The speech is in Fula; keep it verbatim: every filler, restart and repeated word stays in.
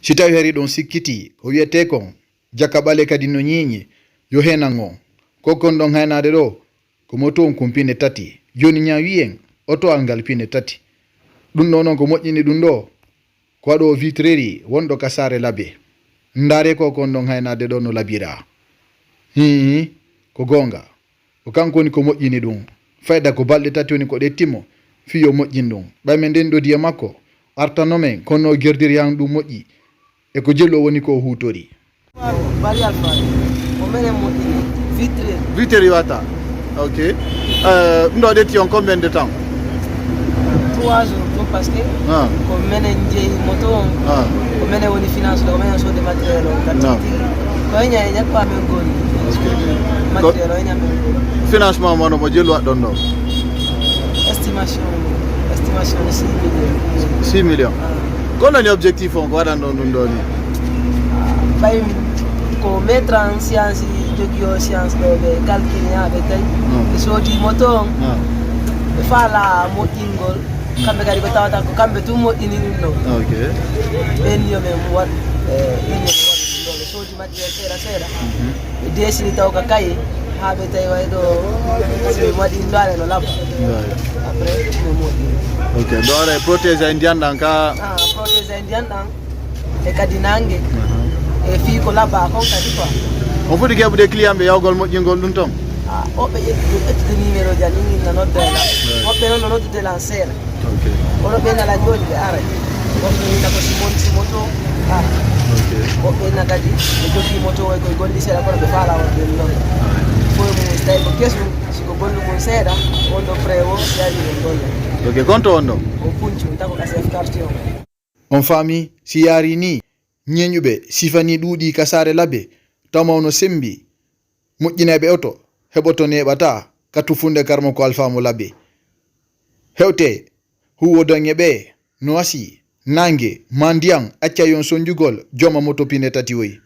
Si tawi hari ɗon sikkiti, ko wiyetee kon, jaka ɓale kadi no ñiiñi, yo heenan on. Ko kon ɗon haynaade ɗoo, ko moto on kun pine tati. Jooni ñaa wiyen, oto an ngal pine tati. Ɗum ɗoo noon ko moƴƴini ɗum ɗoo, ko waɗo vitrerie wonɗo ka saare Labe. Ndaaree ko kon ɗon haynaade ɗoo no labiraa. Hii, ko goonga. Ko kanko woni ko moƴƴini ɗum. Fayda ko balɗe tati woni ko ɗetti mo, fii yo moƴƴin ɗum. Ɓay men nden ɗodi e makko, artano men, kono no gerdiryan ɗum moƴƴi, e ko jelu o woni ko o huutori. Bari Alfa, ko menen moƴƴini, vitre. Vitre wata. Ok. Euh, ɗum ɗo ɗetti on combien de temps? Trois jours, ko parce que Ah. ko menen jeyi moto on. Ah. Ko menen woni finance ɗo, ko menen sodde matériel on. Kadi Non. tigi, ko e ña-, e ñakko amen goni. Ok. Matériel o e ñamen goni. Financement mo no mo jelu waɗɗon ɗo? Estimation, estimation de six millions. Six millions. Ah. Ko noni objectif on ko waɗan ɗon ɗum ɗo ni? Ɓay ko maître en science jogi o science ɗo ɓe calcul ñaaɓe tawi. Hmm. Ɓe soodi moto on. Ah. Ɓe faala moƴƴingol. Hmm. Kamɓe kadi ko tawata ko kamɓe tun moƴƴini ɗum ɗo. Ok. Ɓen yo ɓe waɗ, eh, ɗum yo ɓe waɗ ɗum ɗo. Ɓe soodi matériel seeɗa seeɗa. Mhm. Ɓe desini taw ka kaye. Haa ɓe tawi way ɗo. Si ɓe waɗi ɗum ɗo no labba. Right. Après, ɓe moƴƴini. Ok. Ɗo ara e protège ay ndiyan ɗan ka. Ah, protège ay ndiyan ɗan. E kadi nange. Aha. E fii ko labba kon kadi quoi. On foti keɓude client ɓe yawgol moƴƴingol ɗum ton? Ah, woɓɓe ƴetti ɗum, ƴettude numéro ji an, ɗum inna nodda e lan. Right. Woɓɓe noon no noddude lan seeɗa. Ok. Kono ɓe nala jooni ɓe aray. Woɓɓe inna ko si mon, si moto. Ah. Ok. Woɓɓe inna kadi ɓe jogii moto, way koye gondi seeɗa, kono ɓe faala wonde ɗum ɗon. Right. Fof mum, si tawi ko kesum, si ko gonɗo mum seeɗa, on ɗo prêt o, yawi ɗum golle. Ok, konto on ɗo? O puncu, tako ka chef quartier o. On faami, si yaarii nii, ñeeñuɓe sifanii ɗuuɗii ka saare Labe, taw maw no semmbi, moƴƴinayɓe oto, heɓoto neeɓataa ka tufunde Karmoko Alfaa mo Labe. Hewtee, huuwodanŋe ɓee, no asii, naange, maa ndiyan, accay on sonnjugol, jooma moto pine tati oy.